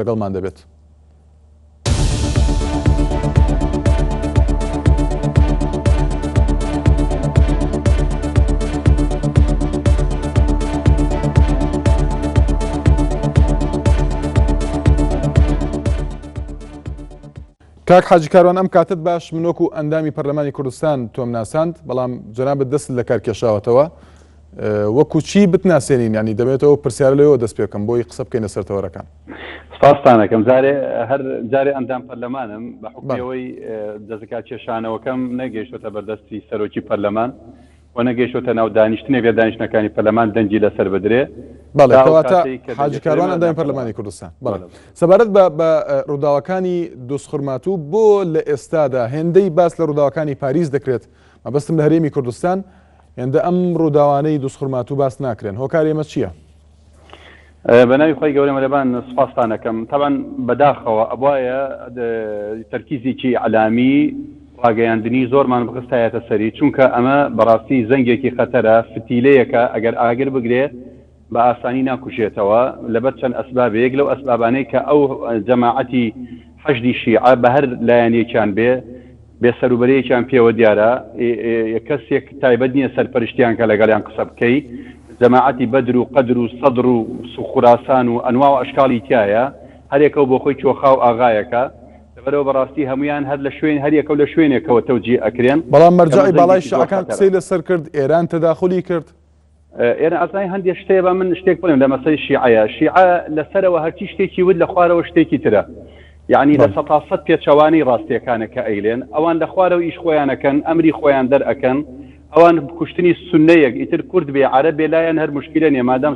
لەگەڵمان دەبێت. کاک حاجی کاروان ئەم کاتت باش من وەکو ئەندامی پەرلەمانی کوردستان تۆم ناساند بەڵام جەنابت دەست لە کار کێشاوەتەوە وەکو چی بتناسێنین ینی دەبێتەوە پرسیار لەوە دەست پێ بکەم بۆی قسە بکەینە سەر تەوەرەکان. سپاستان ئەکەم جارێ هەر جارێ ئەندام پەرلەمانم بە حوکمی ئەوەی دەستلەکارکێشانەوەکەم نەگەیشتۆتە بەردەستی سەرۆکی پەرلەمان و نەگەیشتۆتە ناو دانیشتنێک لە دانیشتنەکانی پەرلەمان دەنگی لەسەر بدرێ بەڵێ کەواتە حاجی کاروان ئەندامی پەرلەمانی کوردستان بەڵێ سەبارەت بە بە ڕووداوەکانی دووسخورماتوو بۆ لە ئێستادا هێندەی باس لە ڕووداوەکانی پاریس دەکرێت مەبەستم لە هەرێمی کوردستان هێندە ئەم ڕووداوانەی دووزخورماتوو باس ناکرێن هۆکاری ئەمە چییە؟ بەناوی خوای گەورە مەرەبان سوپاستان ئەکەم تەبعەن بەداخەوە ئەبوایە تەرکیزێکی ئیعلامی ڕاگەیاندنی زۆرمان بخستایەتە سەری چونکە ئەمە بەڕاستی زەنگێکی خەتەرە فتیلەیەکە ئەگەر ئاگر بگرێ بە ئاسانی ناکوژێتەوە لەبەر چەند ئەسبابێ یەک لەو ئەسبابانەی کە ئەو جەماعەتی حەشدی شیعە بە هەر لایەنێکیان بێ بێ سەروبەرەیەکیان پێوە دیارە کەسێک تایبەت نییە سەرپەرشتیان کە لەگەڵیان قسە بکەی جەماعەتی بەدر و قەدر و سەدر و خوراسان و ئەنوا و ئەشکاڵی تیایە هەرێکەو بۆ خۆی چۆخا و ئاغایەکە لەبەرئەوە بەڕاستی هەموویان هەر لە شوێن هەریەکەو لە شوێنێکەوە تەوجیه ئەکرێن بەڵام مەرجەعی باڵای شیعەکان قسەی لەسەر کرد ئێران تەداخولی کرد. ئێرە ئەزای هەندێ شتەیە با من شتێک بڵێم لە مەسەی شیعەیە شیعە لەسەرەوە هەرچی شتێکی وت لە خوارەوە شتێکی ترە یعنی لە سەتا سەد پێچەوانەی ڕاستیەکانە کە ئەیلێن ئەوان لە خوارەوە ئیش خۆیانەکەن ئەمری خۆیان دەرئەکەن ئەوان کوشتنی سونەیەک ئیتر کورد بێ عەرەب بێ لایەن هەر مشکلە نیە مادام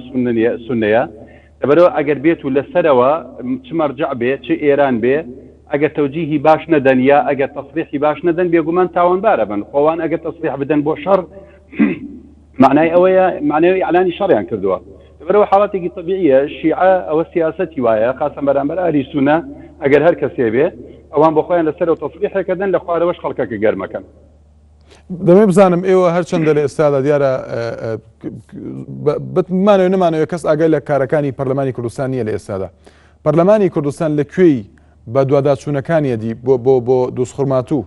سونەیە لەبەرئەوە ئەگەر بێت و لەسەرەوە چ مەرجەع بێ چ ئێران بێ ئەگەر تەوجیهی باش نەدەن یا ئەگەر تەسریحی باش نەدەن بێگومان تاوانبار ئەبن خۆ ئەوان ئەگەر تەسریح بدەن بۆ شەڕ مەعنای ئەوەیە معنای ئیعلانی شەڕیان کردووە لەبەرئەوە حاڵەتێکی تەبیعیە شیعە ئەوە سیاسەتی وایە خاسەن بەرامبەر ئەهلی سونە ئەگەر هەر کەسێ بێ ئەوان بۆ خۆیان لەسەرەوە تەسریحێکە دەن لە خوارەوەش خەڵکەکە گەرمەکەن. دەمەوێت بزانم ئێوە هەرچەندە لە ئێستادا دیارە بمانەوێ نەمانەوێ کەس ئاگای لە کارەکانی پەرلەمانی کوردستان نییە لە ئێستادا پەرلەمانی کوردستان لە کوێی بە دواداچوونەکانیەدی بۆ بۆ بۆ دووسخورماتوو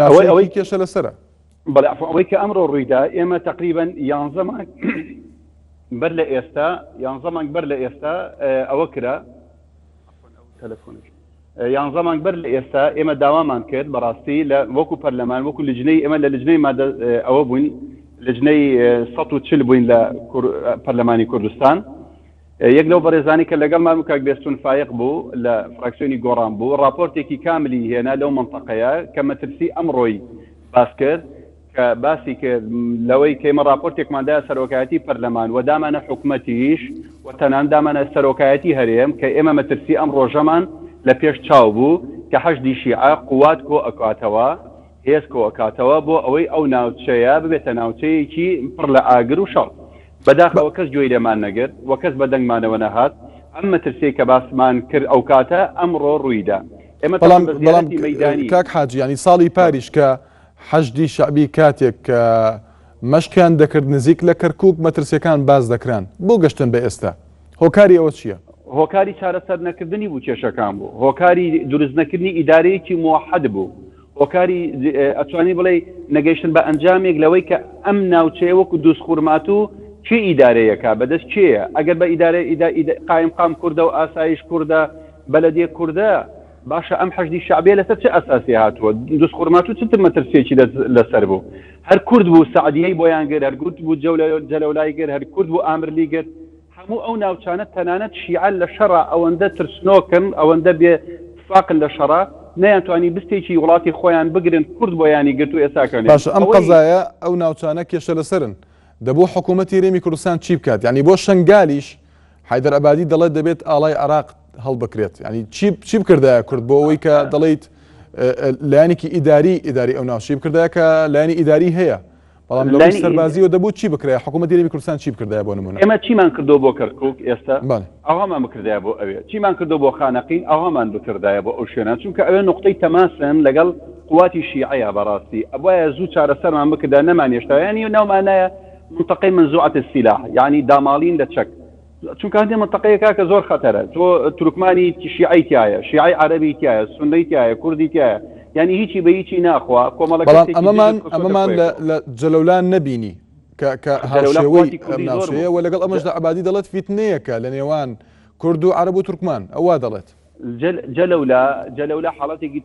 ئەوەی ئەوەی کێشە لەسرە بەڵێ ئەوەی کە ئەمڕۆ ڕوویدا ئێمە تقریبا یانزە مانگ بەر لە ئێستا یانزە مانگ بەر لە ئێستا ئەوە کرا تەلەفۆنێک یانزە مانگ بەر لە ئێستا ئێمە داوامان کرد بەڕاستی لە وەکو پەرلەمان وەکو لجنەی ئێمە لە لجنەی مادە ئەوە بووین لجنەی 140 بووین لە پەرلەمانی کوردستان یەک لەو بەڕێزانی کە لەگەڵمان و کاک بێستون فایق بوو لە فراکسیۆنی گۆڕان بوو راپۆرتێکی کاملی هێنا لەو منطقەیە کە مەترسی ئەمڕۆی باس کرد کە باسی کرد لەوەی کە ئێمە ڕاپۆرتێکمان دایە سەرۆکایەتی پەرلەمان و دامانە حکومەتیش و تەنان دامانە سەرۆکایەتی هەرێم کە ئێمە مەترسی ئەم ڕۆژەمان لە پێش چاو بوو کە حەشدی شیعە قوات کۆ ئەکاتەوە هێز کۆ ئەکاتەوە بۆ ئەوەی ئەو ناوچەیە ببێتە ناوچەیەکی پڕ لە ئاگر و شەڕ. بەداخەوە کەس گوێی لێمان نەگرت و کەس بە دەنگمانەوە نەهات. ئەم مەترسیەی کە باسمان کرد ئەوکاتە ئەمڕۆ ڕوویدا. ئێمە بەڵام بەڵام کاک حاجی یانی ساڵی پاریش کە حەشدی شەعبی کاتێک کە مەشقیان دەکرد نزیک لە کەرکوک مەترسیەکان باس دەکران بۆ گەشتن بە ئێستا هۆکاری ئەوە چیە؟ هۆکاری چارەسەر نەکردنی بوو کێشەکان بوو هۆکاری دروست نەکردنی ئیدارەیەکی موەحەد بوو هۆکاری ئەتوانی بڵێی نەگەیشتن بە ئەنجامێک لەوەی کە ئەم ناوچەیە وەکو دوزخورماتوو کێ ئیدارەیەکە بەدەست کێیە ئەگەر بە ئیدارە قایمقام کوردە و ئاسایش کوردە بەلەدیە کوردە باشە ئەم حەشدی شەعبیە لەسەر چ ئەساسی هاتووە؟ دوزخورماتوو چ مەترسیەکی لەسەر بوو؟ هەر کورد بوو سەعدیەی بۆیان گرت، هەر کورد بوو جەلەولای گرت، هەر کورد بوو ئامرلی گرت، هەموو ئەو ناوچانە تەنانەت شیعە لە شەڕا ئەوەندە ترسنۆکن، ئەوەندە بێ تفاقن لە شەڕا، نەیانتوانی بستێکی وڵاتی خۆیان بگرن، کورد بۆیانی گرت و ئێستا کەنێ. باشە ئەم قەزایە ئەو ناوچانە کێشە لەسەرن، دەبوو حکوومەتی هەرێمی کوردستان چی بکات؟ یانی بۆ شەنگالیش حەیدەر عەبادی دەڵێت دەبێت ئاڵای عێراق هەڵبکرێت ینی چی چی بکردایە کورد بۆ ئەوەی کە دەڵیت لایەنێکی ئیداری ئیداری ئەو ناوچەی بکردایە کە لایەنی ئیداری هەیە بەڵام لە ڕووی سەربازیەوە دەبوو چی بکرایە حکوومەتی هەرێمی کوردستان چی بکردایە بۆ نمونە ئێمە چیمان کردو بۆ کەرکک ئێستا ئەوهامان بکردایە بۆ ئەوێ چیمان کردو بۆ خانەقین ئەوهامان بکردایە بۆ ئەو شوێنان چونکە ئەوێ نقطەی تەماسن لەگەڵ قواتی شیعەیە بەڕاستی ئەبواە زوو چارەسەرمان بکردا نەمانێشتا ینی ناومانایە منتەقەی منزوعەت السلاح یانی داماڵین لە چەک. چونکە هەندێ مەنتەقەیە کاکە زۆر خەتەرە تۆ تورکمانی شیعەی تایە شیعەی عەرەبی تایە سونەی تایە کوردی تایە یعنی هیچی بە هیچی ناخوا کۆمەڵە بەڵام ئەمەمان ئەمەمان لە جەلەولان نەبینی کە کە هاوشێوەی ئەم ناوچەیە و لەگەڵ ئەمەشدا عەبادی دەڵێت فیتنەیەکە لە نێوان کورد و عەرەب و تورکمان ئەو وا دەڵێت. جەلەولا جەلەولا حاڵەتێکی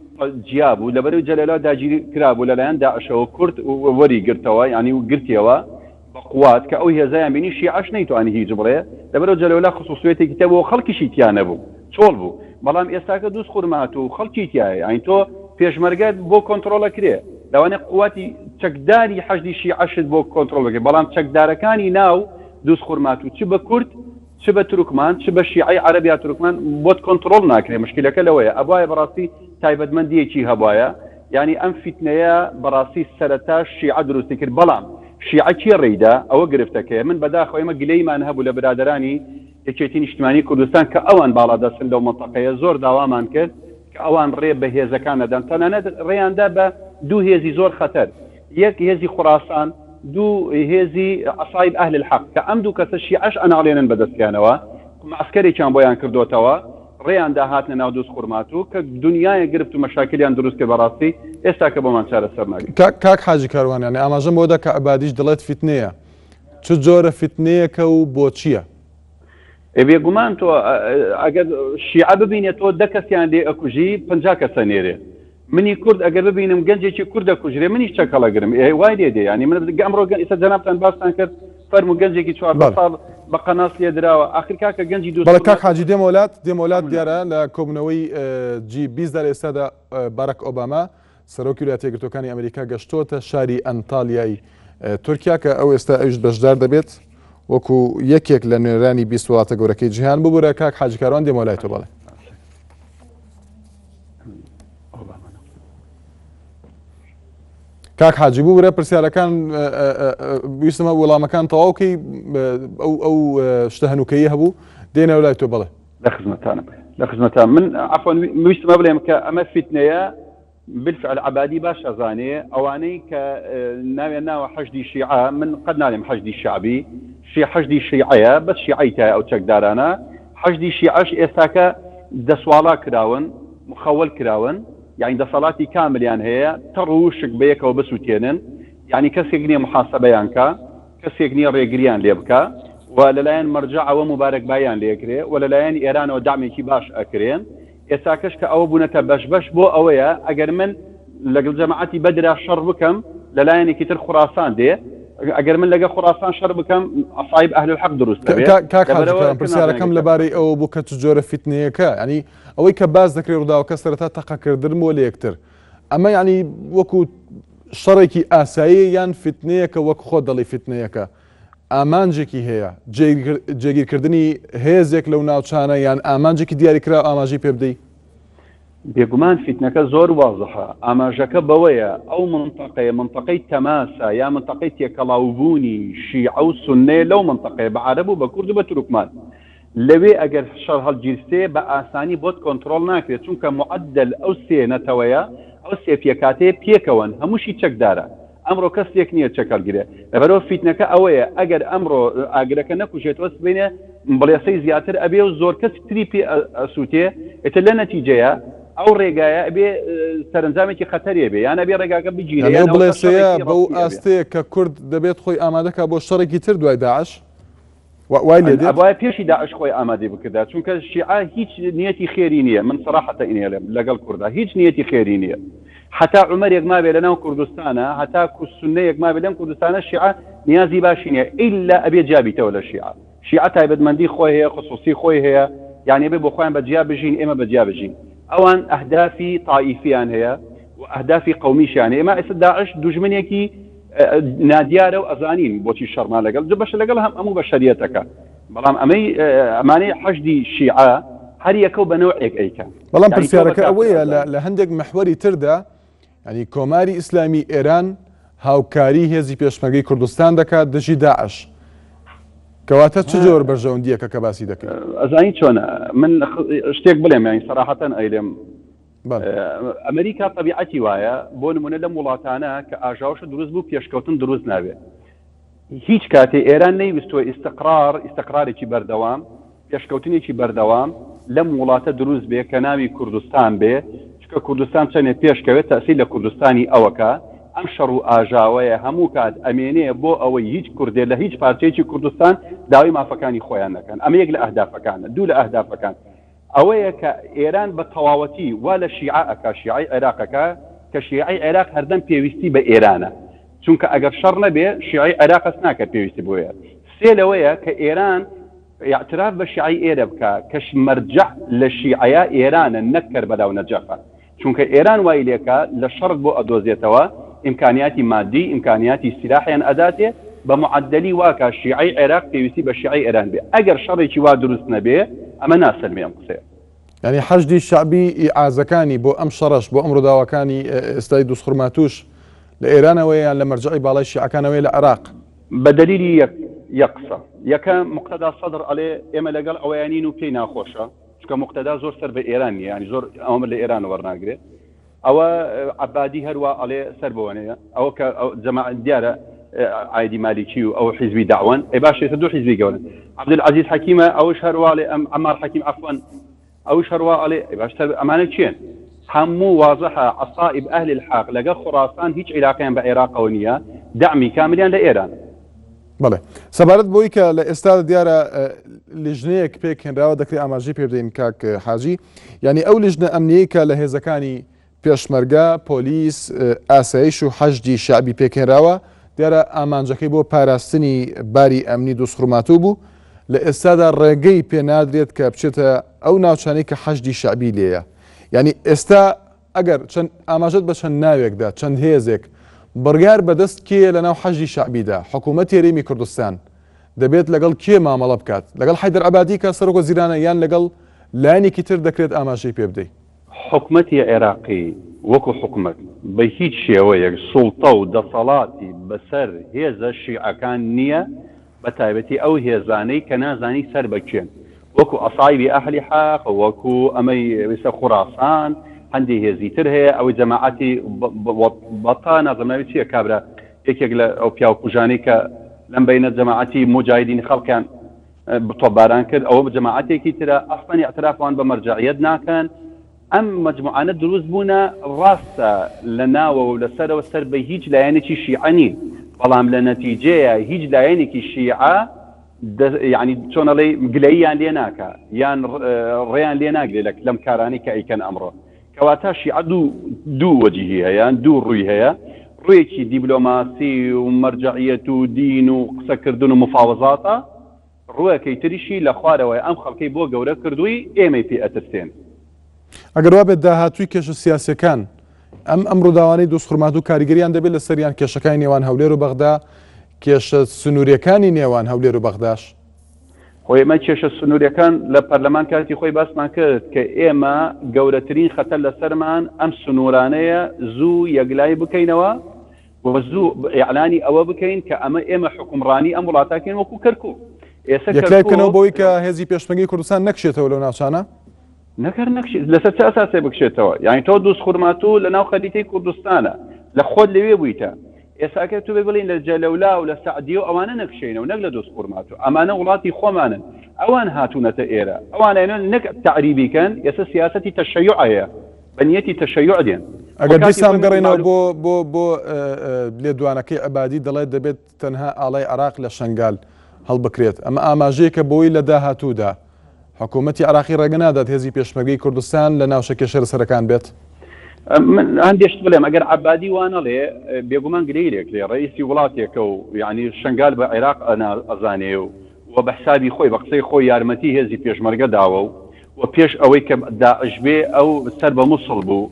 جیا بوو لەبەرەوەی جەلەولا داگیر کرابوو لەلایەن داعشەوە کورد وەری گرتەوە یعنی گرتیەوە بە قوات کە ئەو هێزیان بینی شیعەش نەیتوانی هیچ بڵێ لەبەرەوە جەلەولا خصوصیەتێکی تە بۆ خەڵکیشی تیا نەبوو چۆڵ بوو بەڵام ئێستاکە دووز خورمات و خەڵکی تایە یعنی تۆ پێشمەرگە بۆ کۆنتڕۆڵە کرێ لەوانەیە قوتی چەکداری حەشدی شیعەشت بۆ کۆنتڕۆڵ بکرێ بەڵام چەکدارەکانی ناو دووز خورمات و چ بە کورد چ بە تورکمان چ بە شیعەی عەرەب یا تورکمان بۆت کۆنتڕۆڵ ناکرێ مشکلەکە لەوەیە ئەبوایە بەڕاستی تایبەتمەندیەکی هەبوایە یانی ئەم فیتنەیە بەڕاستی سەرەتا شیعە دروستی کرد بەڵام شیعە کێ ڕێیدا ئەوە گرفتەکەیە من بەداخەوە ئێمە گلەیمان هەبوو لە برادەرانی یەکێتی نیشتمانی کوردستان کە ئەوان باڵادەستن لەو مەنتەقەیە زۆر داوامان کرد کە ئەوان ڕێ بە هێزەکان نەدان تەنانەت ڕێیاندا بە دوو هێزی زۆر خەتەر یەک هێزی خوراسان دوو هێزی عەسایب ئەهل الحەق کە ئەم دوو کەسە شیعەش ئەناڵێنن بەدەستیانەوە معسکەرێکیان بۆیان کردۆتەوە ڕێیان دا هاتنە ناو دوز خورماتوو کە دونیایەک گرفت و مەشاکلیان دروست کرد بەڕاستی ئێستا کە بۆمان چارەسەر ناکرێت. کاک کاک حاجی کاروان یانی ئاماژەم بەوە دا کە عەبادیش دەڵێت فیتنەیە چ جۆرە فیتنەیەکە و بۆچیە؟ ئێ بێگومان تۆ ئەگەر شیعە ببینێ تۆ دە کەسیان لێ ئەکوژی 50 کەسە نێرێ منی کورد ئەگەر ببینم گەنجێکی کورد دەکوژرێ منیش چەک هەڵەگرم ئێ وای لێ دێ یانی من ئەمڕۆ ئێستا جەنابتان باستان کرد فەرموو گەنجێکی 14 ساڵ بە قەناس لێ دراوە ئاخر کاکە گەنجی دوو بەڵێ کاک حاجی دێمەوە لات دێمەوە لات دیارە لە کۆبوونەوەی جی 20 دا لە ئێستادا باراک ئۆباما سەرۆکی ویلایەتە یەکگرتووەکانی ئەمریکا گەشتۆتە شاری ئەنتالیای تورکیا کە ئەو ئێستا ئەویش بەشدار دەبێت وەکو یەکێک لە نوێنەرانی 20 وڵاتە گەورەکەی جیهان ببورە کاک حاجی کاروان دێمەوە لای تۆ بەڵێ. کاک حاجی ببورە پرسیارەکان ویستمە وەڵامەکان تەواوکەی ئەو ئەو شتە هەنووکەیە هەبوو دێنەوە لای تۆ بڵێ لە خزمەتانم لە خزمەتان من عفوا ویستمە بڵێم کە ئەمە فیتنەیە بالفعل عەبادی باش ئەزانێ ئەوانەی کە ناویان ناوە حەشدی شیعە من قەت نالێم حەشدی شەعبی شی حەشدی شیعەیە بەس شیعەی تایە ئەو چەکدارانە حەشدی شیعەش ئێستاکە دەسواڵا کراون مخەوەل کراون یعنی دەسەڵاتی کاملیان هەیە تەڕ و وشک بەیەکەوە بسوتێنن یعنی کەسێک نییە محاسبەیان کا کەسێک نییە ڕێگریان لێ بکا و لەلایەن مەرجەعەوە موبارەکباییان لێ ئەکرێ و لەلایەن ئێرانەوە دەعمێکی باش ئەکرێن ئێستاکەش کە ئەوە بوونەتە بەش بەش بۆ ئەوەیە ئەگەر من لەگەڵ جەماعەتی بەدرا شەڕ بکەم لەلایەنێکی تر خوڕاسان دێ ئەگەر من لەگە خوڕاسان شەڕ بکەم عەسایب ئەهل الحەق دروست دەبێ کاک حاجی کەرەم پرسیارەکەم لەبارەی ئەوە بوو کە چ جۆرە فیتنەیەکە یانی ئەوەی کە باس دەکرێت ڕووداوەکە سەرەتا تەقەکردن بووە لە یەکتر ئەمە یانی وەکو شەڕێکی ئاسایی یان فیتنەیەکە وەک خۆت دەڵی فیتنەیەکە ئامانجێکی هەیە جێگیرکردنی هێزێک لەو ناوچانە یان ئامانجێکی دیاریکراو ئاماژەی پێ بدەی؟ بێگومان فیتنەکە زۆر وازحە، ئاماژەکە بەوەیە ئەو مەنتەقەیە مەنتەقەی تەماسە یا مەنتەقەی تێکەڵاوبوونی شیعە و سوننەیە لەو مەنتەقەیە بە عەرەب و بە کورد و بە تورکمان لەوێ ئەگەر شەڕ هەڵگیرسێ بە ئاسانی بۆت کۆنتڕۆڵ ناکرێت چونکە معەدەل ئەو سێ نەتەوەیە ئەو سێ پێکهاتەیە پێکەوەن هەمووشی چەکدارە ئەمڕۆ کەسێک نییە چەک هەڵگرێ لەبەرئەوە فیتنەکە ئەوەیە ئەگەر ئەمڕۆ ئاگرەکە نەکوژێتەوە سبەینێ بڵێسەی زیاتر ئەبێ و زۆر کەس تری پێ ئەسووتێ ئیتر لە نەتیجەیە ئەو ڕێگایە ئەبێ سەرەنجامێکی خەتەرێ بێ یان ئەبێ ڕێگاکە بگیرێ یان ئەو بڵێسەیە بەو ئاستەیە کە کورد دەبێت خۆی ئامادەکا بۆ شەڕێکی تر دوای داعش؟ وای لێ دێت؟ ئەبوایە پێشی داعش خۆی ئامادەی بکردا چونکە شیعە هیچ نیەتی خێری نییە من سەراحەتە ئینێلم لەگەڵ کوردا هیچ نیەتی خێری نییە هەتا عومەرێک مابێ لەناو کوردستانە هەتا کو سوننەیەک مابێ لەم کوردستانە شیعە نیازی باشی نییە ئیلا ئەبێ جیابیتەوە لە شیعە شیعە تایبەتمەندی خۆی هەیە خصوصی خۆی هەیە یعنی ئەبێ بۆ خۆیان بە جیا بژین ئێمە بە جیا بژین ئەوان ئەهدافی تائیفیان هەیە و ئەهدافی قەومیشیان هەیە ئێمە ئێستا داعش دوژمنێکی نادیارە و ئەزانین بۆچی شەڕمان لەگەڵ جە بەشە لەگەڵ هەم ئەموو بەشەریەتەکە بەڵام ئەمەی ئەمانەی حەشدی شیعە هەر یەکە و بە نەوعێک ئەیکا بەڵام پرسیارەکە ئەوەیە لە هەندێک محوەری تردا ینی کۆماری ئیسلامی ئێران هاوکاری هێزی پێشمەرگەی کوردستان دەکات دژی داعش کەواتە چ جۆر بەرژەوەندیەکە کە باسی دەکەی ئەزانی چۆنە من شتێک بڵێم یانی سەراحەتەن ئەیلێم ئەمریکا تەبیعەتی وایە بۆ نمونە لەم وڵاتانە کە ئاژاوەشە دروست بوو پێشکەوتن دروست نابێت. هیچ کاتێ ئێران نەیویستووە ئیستقرار، ئیستقرارێکی بەردەوام، پێشکەوتنێکی بەردەوام لەم وڵاتە دروست بێ کە ناوی کوردستان بێ، چونکە کوردستان چەنێ پێش کەوێ تەئسیر لە کوردستانی ئەوەکا، ئەم شەڕ و ئاژاوەیە هەموو کات ئەمێنێ بۆ ئەوەی هیچ کوردێ لە هیچ پارچەیەکی کوردستان داوای مافەکانی خۆیان نەکەن، ئەمە یەک لە ئەهدافەکانە، دوو لە ئەهدافەکان ئەوەیە کە ئێران بە تەواوەتی وا لە شیعە ئەکا، شیعەی عێراق ئەکا، کە شیعەی عێراق هەردەم پێویستی بە ئێرانە، چونکە ئەگەر شەڕ نەبێ شیعەی عێراق هەست ناکا پێویستی بۆیە. سێ لەوەیە کە ئێران ئیعتراف بە شیعەی ئێرە بکا کە مەرجەع لە شیعەیا ئێرانە نەک کەربەلا و نەجەفە. چونکە ئێران وای لێکا لە شەڕت بۆ ئەدۆزێتەوە ئیمکانیاتی مادی ئیمکانیاتی سیلاحیان ئەداتێ بە معەدەلی واکا شیعەی عێراق پێویستی بە شیعەی ئێران بێ ئەگەر شەڕێکی وا دروست نەبێ ئەمە ناسەلمێ ئەم قسەیە. یانی حەشدی شەعبی ئیعازەکانی بۆ ئەم شەڕەش بۆ ئەم ڕووداوەکانی ئێستای دووزخورماتووش لە ئێرانەوەیە یان لە مەرجەعی باڵای شیعەکانەوەیە لە عێراق؟ بە دەلیلی یەک یەک قسە. یەکەم، موقتەدا سەدر ئەڵێ ئێمە لەگەڵ ئەوەیا نین و پێی ناخۆشە. چونکە موقتەدا زۆر سەر بە ئێران نیە یانی زۆر ئەوەمە لە ئێران وەرناگرێ ئەوە عەبادی هەروا ئەڵێ سەر بەوەنەیە ئەوە کە جەما دیارە عایدی مالیکی و ئەو حیزبی داوەن ئەی باش ئێستا دوو حیزبی گەورن عەبدولعەزیز حەکیمە ئەوش هەرواڵێ ئەم عەمار حەکیم عەفوەن ئەوش هەروا ئەڵێ ئەی باش سەر ئەمانە کێن هەموو وازحە عەسائب ئەهل الحق لەگەڵ خوراسان هیچ عیلاقەیان بە عێراقەوە نییە دەعمی کاملیان لە ئێران بەڵێ سەبارەت بۆی کە لە ئێستادا دیارە لیژنەیەک پێک هێنراوە دەکرێت ئاماژەی پێ بدەین کاک حاجی یعنی ئەو لیژنە ئەمنیەی کە لە هێزەکانی پێشمەرگە پۆلیس ئاسایش و حەشدی شعبی پێکهێنراوە دیارە ئامانجەکەی بۆ پاراستنی باری ئەمنی دووسخورماتوو بوو لە ئێستادا ڕێگەی پێ نادرێت کە بچێتە ئەو ناوچانەی کە حەشدی شعبی لێیە یعنی ئێستا ئەگەر چەند ئاماژەت بە چەند ناوێک دا، چەند هێزێک، بڕیار بەدەست کێیە لەناو حەشدی شەعبیدا، حکوومەتی هەرێمی کوردستان دەبێت لەگەڵ کێ مامەڵە بکات؟ لەگەڵ حەیدەر عەبادی کە سەرۆکوەزیرانە یان لەگەڵ لایەنێکی تر دەکرێت ئاماژەی پێ بدەی؟ حکومەتی عێراقی وەکو حکومەت بە هیچ شێوەیەک سوڵتە و دەسەڵاتی بەسەر هێزە شیعەکان نییە، بە تایبەتی ئەو هێزانەی کە نازانی سەر بە کێن وەکو عەسایبی ئەهلی حەق وەکو ئەمەی ئێستا خوراسان هەندێ هێزی تر هەیە ئەوەی جەماعەتی بەتە نازم ناوی چییە کابرا یەکێک لە ئەو پیاوکوژانەی کە لەم بینە جەماعەتی موجاهیدینی خەڵقیان تۆپباران کرد ئەوە جەماعەتێکی ترە ئەسڵەن ئیعترافوان بە مەرجەعیەت ناکەن ئەم مەجموعانە دروست بوونە، ڕاستە لە ناوەوە و لە سەرەوە سەر بە هیچ لایەنێکی شیعە نین، بەڵام لە نەتیجەیا هیچ لایەنێکی شیعە یانی چۆن ئەڵێی گلەییان لێ ناکا یان ڕێیان لێ ناگرێ لە لەم کارانەی کە ئەیکەن ئەمڕۆ. کەواتە شیعە دوو دوو وەجهی هەیە یان دوو ڕووی هەیە، ڕوویەکی دیبلۆماسی و مەرجەعیەت و دین و قسەکردن و مفاوەزاتە، ڕووەکەی تریشی لە خوارەوەیە ئەم خەڵکەی بۆ گەورە کردووی ئێمەی پێ ئەترسێن. ئەگەر وابێت داهاتووی کێشە سیاسیەکان ئەم ئەم ڕووداوانەی دووزخورماتوو کاریگەریان دەبێت لەسەریان کێشەکانی نێوان هەولێر و بەغدا کێشە سنووریەکانی نێوان هەولێر و بەغداش؟ خۆ ئێمە کێشە سنووریەکان لە پەرلەمان کاتی خۆی باسمان کرد کە ئێمە گەورەترین خەتەر لەسەرمان ئەم سنوورانەیە زوو یەکلای بکەینەوە و زوو ئیعلانی ئەوە بکەین کە ئەمە ئێمە حوکمڕانی ئەم وڵاتە کەین وەکو کەرکوک ئێستا یەکلای بکەنەوە بۆی کە هێزی پێشمەرگەی کوردستان نەکشێتەوە لەو ناوچانە؟ نەکەر نەکشێت لەسەر چ ئەساسێ بکشێتەوە یعنی تۆ دووز خورماتوو لە ناو خەریتەی کوردستانە لە خۆت لەوێ بوویتە ئێساکە تو بێ بڵین لە جەلەولا و لە سەعدیە و ئەوانە نەکشێنەوە نەک لە دووز خورماتوو ئەمانە وڵاتی خۆمانن ئەوان هاتوونەتە ئێرە ئەوانە نەک تەعریبی کەن ئێستا سیاسەتی تەشەیوع هەیە بە نیەتی تەشەیوع دێن. ئەگەر دیسان بگەڕێینەوە بۆ بۆ بۆ لێدوانەکەی عەبادی دەڵێت دەبێت تەنها ئاڵای عێراق لە شەنگال هەڵبکرێت ئەمە ئاماژەیەکە بۆی لە داهاتوودا حکوومەتی عراقی ڕێگە نادات هێزی پێشمەرگەی کوردستان لە ناوچە کێشە لەسەرەکان بێت. من هەندێک شت بڵێم ئەگەر عەبادی وا نەڵێ بێگومان گلەیی لێکرێ ڕئیسی وڵاتێکە و یعنی شەنگال بە عێراق ئەزانێ و و بە حسابی خۆی بە قسەی خۆی یارمەتی هێزی پێشمەرگە داوە و و پێش ئەوەی کە داعش بێ ئەو سەر بە موسڵ بوو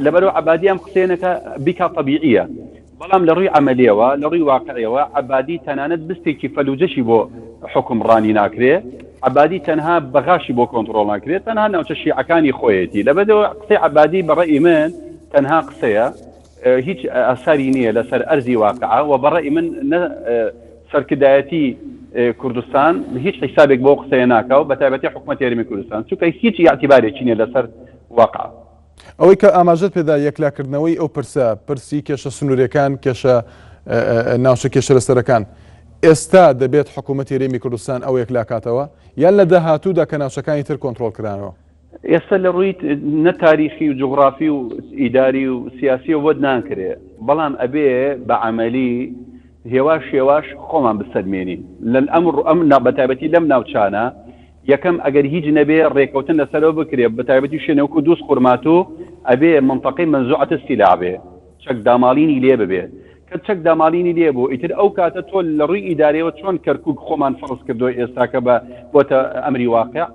لەبەرئەوە عەبادی ئەم قسەیە نەکا بیکا تەبیعیە بەڵام لە ڕووی عەمەلیەوە لە ڕووی واقعیەوە عەبادی تەنانەت بستێکی فەلوجەشی بۆ حوکمڕانی ناکرێ عەبادی تەنها بەغاشی بۆ کۆنتڕۆڵ ناکرێ تەنها ناوچە شیعەکانی خۆیەتی لەبەرئەوە قسەی عەبادی بە ڕەئی من تەنها قسەیە هیچ ئاساری نییە لەسەر ئەرزی واقع و بە ڕەئی من نە سەرکردایەتی کوردستان هیچ حیسابێک بۆ قسەیە ناکا و بە تایبەتی حکومەتی هەرێمی کوردستان چونکە هیچ ئیعتیبارێکی نییە لەسەر واقع. ئەوەی کە ئاماژەت پێدا یەکلاکردنەوەی ئەو پرسە، پرسی کێشە سنووریەکان، کێشە ناوچە کێشە لەسەرەکان. ئێستا دەبێت حکوومەتی هەرێمی کوردستان ئەوە یەکلاکاتەوە یان لە داهاتوودا کە ناوچەکانی تر کۆنترۆڵ کرانەوە؟ ئێستا لە ڕووی نە تاریخی و جوغرافی و ئیداری و سیاسیەوە بۆت ناکرێ، بەڵام ئەبێ بە عەمەلی هێواش هێواش خۆمان بسەلمێنین لە ئەم ئەم بە تایبەتی لەم ناوچانە. یەکەم ئەگەر هیچ نەبێ ڕێکەوتن لەسەرەوە بکرێ بە تایبەتی شوێنێ وەکو دووزخورماتوو ئەبێ مەنتەقەی مەنزوعەت السلاح بێ چەک داماڵینی لێ ببێ کە چەک داماڵینی لێ بوو ئیتر ئەو کاتە تۆ لە ڕووی ئیدارەوە چۆن کەرکوک خۆمان فەرز کردووە ئێستاکە بە بۆتە ئەمری واقع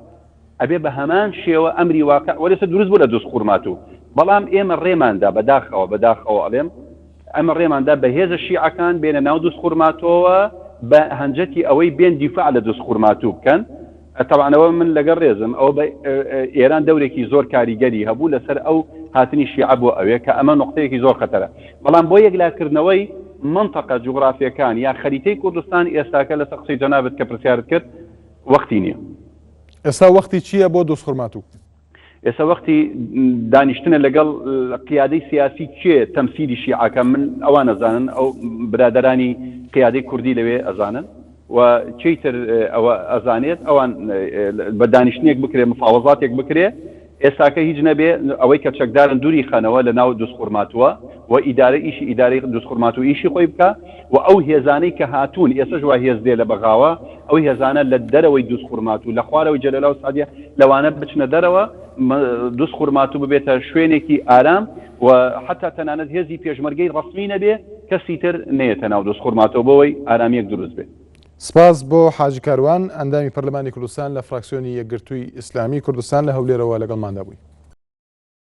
ئەبێ بە هەمان شێوە ئەمری واقع وەرێسە دروست بوو لە دووزخورماتوو بەڵام ئێمە ڕێماندا بەداخەوە بەداخەوە ئەڵێم ئەمە ڕێمان دا بە هێزە شیعەکان بێنە ناو دوزخورماتۆوە بە هەنجەتی ئەوەی بێن دیفاع لە دوزخورماتوو بکەن. تەبعەن ئەوە من لەگەڵ ڕێزم ئەوە بە ئێران دەورێکی زۆر کاریگەری هەبوو لەسەر ئەو هاتنی شیعە بۆ ئەوێ کە ئەمە نوقتەیەکی زۆر خەتەرە. بەڵام بۆ یەکلاکردنەوەی مەنتەقە جوغرافیەکان یا خەریتەی کوردستان ئێستاکە لەسەر قسەی جەنابت کە پرسیارت کرد وەختی نییە. ئێستا وەختی چییە بۆ دوزخورماتوو؟ ئێستا وەختی دانیشتنە لەگەڵ قیادەی سیاسی کێ تەمسیلی شیعەکە من ئەوان ئەزانن ئەو برادەرانی قیادەی کوردی لەوێ ئەزانن و کێی تر ئەوە ئەزانێت ئەوان بە دانیشتنێک بکرێ مفاوەزاتێک بکرێ ئێستاکە هیچ نەبێ ئەوەی کە چەکدارن دووری خەنەوە لە ناو دوزخورماتووە و ئیدارە ئیشی ئیدارەی دوزخورماتوو ئیشی خۆی بکا و ئەو هێزانەی کە هاتوون ئێستەش وا هێز دێ لە بەغاوە ئەو هێزانە لە دەرەوەی دوزخورماتوو لە خوارەوەی جەلەولا و سعدیە لەوانە بچنە دەرەوە دوزخورماتوو ببێتە شوێنێکی ئارام و حەتا تەنانەت هێزی پێشمەرگەی ڕەسمی نەبێ کەسی تر نەیەتە ناو دوزخورماتوو بۆوەی ئارامیەک دروست بێ. سپاس بۆ حاجی کاروان، ئەندامی پەرلەمانی کوردستان لە فراکسیۆنی یەکگرتووی ئیسلامی کوردستان لە هەولێرەوە لەگەڵماندا بووی.